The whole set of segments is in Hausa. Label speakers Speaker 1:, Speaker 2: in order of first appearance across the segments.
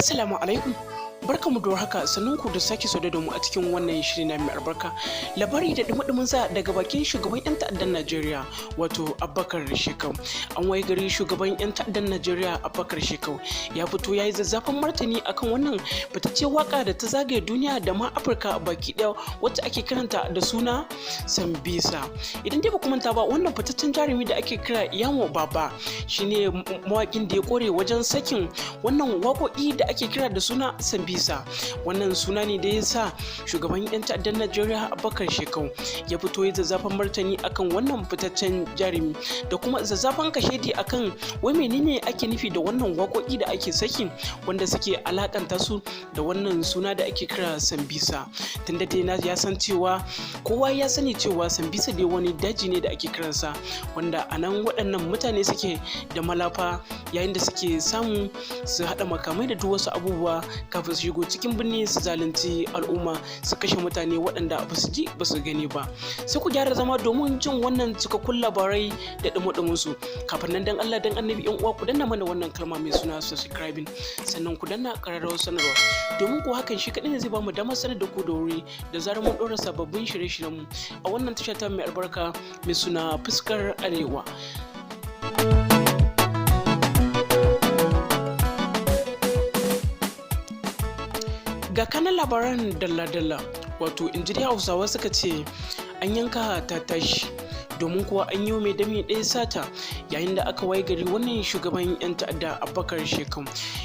Speaker 1: Assalamu alaikum. Barkamu da haka, sannan ku da sake sauda da mu a cikin wannan shiri na mai albarka. Labari da dumi sa daga bakin shugaban 'yan ta'addan Najeriya, wato Abubakar Shekau. An waye gari shugaban 'yan ta'addan Najeriya Abubakar Shekau ya fito ya yi zazzafan martani akan wannan fitaccen waka da ta zagaye duniya da ma Afirka baki ɗaya, wacce ake kiranta da suna Sambisa. Idan dai ba ku manta ba, wannan fitaccen jarumi da ake kira Iyamo Baba shine mawakin da ya kore wajen sakin wannan waƙoƙi da ake kira da suna Sambisa. Wannan suna ne da ya sa shugaban 'yan ta'addan Najeriya Abubakar Shekau ya fito ya zazzafan martani akan wannan fitaccen jarumi da kuma zazzafan kashedi akan wai menene ake nufi da wannan waƙoƙi da ake saki wanda suke alakanta su da wannan suna da ake kira Sambisa. Tunda dai ya san cewa kowa ya sani cewa Sambisa dai wani daji ne da ake kiransa, wanda a nan waɗannan mutane suke da malafa yayin da suke samu su haɗa makamai da duk wasu abubuwa kafin su shigo cikin birni su zalunci al'umma, su kashe mutane waɗanda ba su ji ba su gani ba. Sai ku gyara zama domin jin wannan cikakkun labarai da ɗumi su. Kafin nan, dan Allah dan Annabi, yan uwa, ku danna mana wannan kalma mai suna subscribing, sannan ku danna ƙararrawar sanarwa, domin ku hakan shi kaɗai ne zai bamu damar sanar da ku da wuri da zarar mun ɗora sababbin shirye-shiryen mu a wannan tasha ta mai albarka mai suna Fuskar Arewa. Ga kanan labaran dalla-dalla. Wato in ji Hausawa suka ce an yanka ta tashi, domin kuwa an yi mai dami ɗaya sata, yayin da aka waye gari wannan shugaban 'yan ta'adda Abubakar Shekau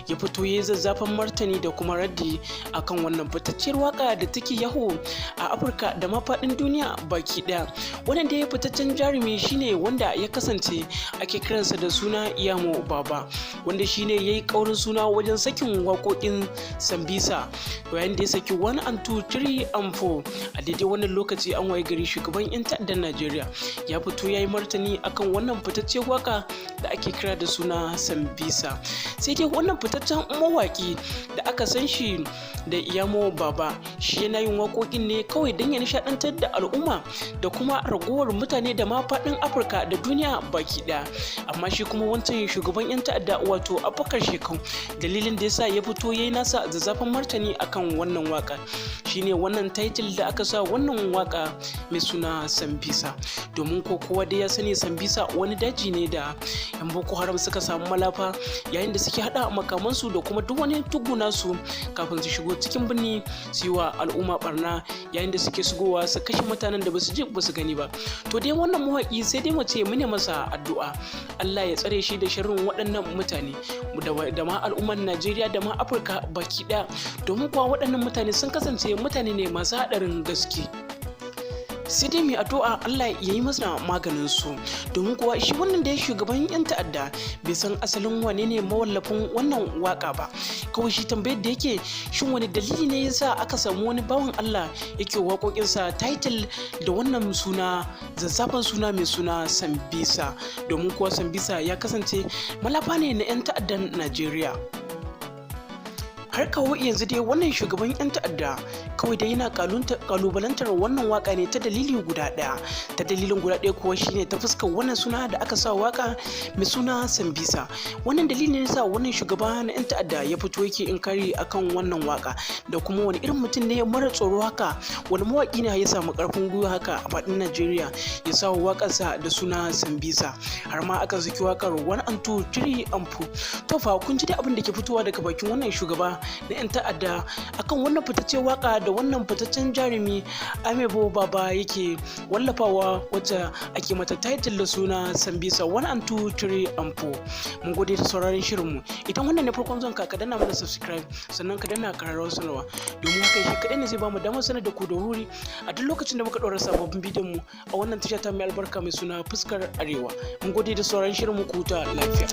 Speaker 1: ya fito ya yi zazzafan martani da kuma raddi akan wannan fitacciyar waka da take yawo a Afirka da ma faɗin duniya baki ɗaya. Wannan da ya fitaccen jarumi shine wanda ya kasance ake kiransa da suna Iyamo Baba, wanda shine ya yi ƙaurin suna wajen sakin waƙoƙin Sambisa, yayin da ya saki 1 and 2, 3 and 4. A daidai wannan lokaci an waye gari shugaban 'yan ta'addan Najeriya ya fito ya yi martani akan wannan fitaccen waka da ake kira da suna Sambisa. Sai dai wannan fitaccen mawaki da aka san shi da Iyamo Baba, shi yana yin waƙoƙin ne kawai don ya nishaɗantar da al'umma da kuma ragowar mutane da ma faɗin Afirka da duniya baki ɗaya. Amma shi kuma wancan shugaban 'yan ta'adda, wato Abubakar Shekau, dalilin da yasa ya fito ya yi nasa zazzafan martani akan wannan waka shine wannan title da aka sa wannan waka mai suna Sambisa, domin ko kowa dai ya sani Sambisa wani daji ne da yan Boko Haram suka samu malafa yayin da suke hada makamansu da kuma duk wani tuguna su kafin su shigo cikin birni su yi wa al'umma barna, yayin da suke shigowa su kashe mutanen da basu ji basu gani ba. To dai wannan mawaki, sai dai mu ce mune masa addu'a, Allah ya tsare shi da sharrin waɗannan mutane da ma al'ummar Najeriya da ma Afirka baki ɗaya, domin kuwa waɗannan mutane sun kasance mutane ne masu haɗarin gaske. Sai dai mai addu'a Allah ya yi masa maganin su, domin kuwa shi wannan da ya shugaban yan ta'adda bai san asalin wane ne mawallafin wannan waka ba. Kawai shi tambayar da yake, shin wani dalili ne yasa aka samu wani bawan Allah yake waƙoƙinsa title da wannan suna, zazzafan suna mai suna Sambisa? Domin kuwa Sambisa ya kasance malafa ne na 'yan ta'addan Najeriya. Har kawo yanzu dai wannan shugaban 'yan ta'adda kawai dai yana kalubalantar wannan waka ne ta dalili guda ɗaya. Ta dalilin guda ɗaya kuwa shine ta fuskar wannan suna da aka sa waka mai suna Sambisa. Wannan dalilin ne sa wannan shugaba na 'yan ta'adda ya fito yake inkari akan wannan waka, da kuma wani irin mutum ne mara tsoro haka, wani mawaki ne ya samu karfin gwiwa haka a faɗin Najeriya ya sa wakarsa da suna Sambisa, har ma aka saki wakar 1 and 2, 3 and 4. To fa, kun ji dai abin da ke fitowa daga bakin wannan shugaba na 'yan ta'adda akan wannan fitaccen waka da wannan fitaccen jarumi Amebo Baba yake wallafawa, wacce ake mata title da suna Sambisa 1 and 2, 3 and 4. Mun gode da sauraron shirinmu. Idan wannan ne farkon zuwan ka, ka danna mana subscribe, sannan ka danna kararrawar sanarwa, domin haka shi kaɗai ne zai bamu damar sanar da ku da wuri a duk lokacin da muka ɗora sababbin bidiyon mu a wannan tasha ta mai albarka mai suna Fuskar Arewa. Mun gode da sauraron shirinmu, ku huta lafiya.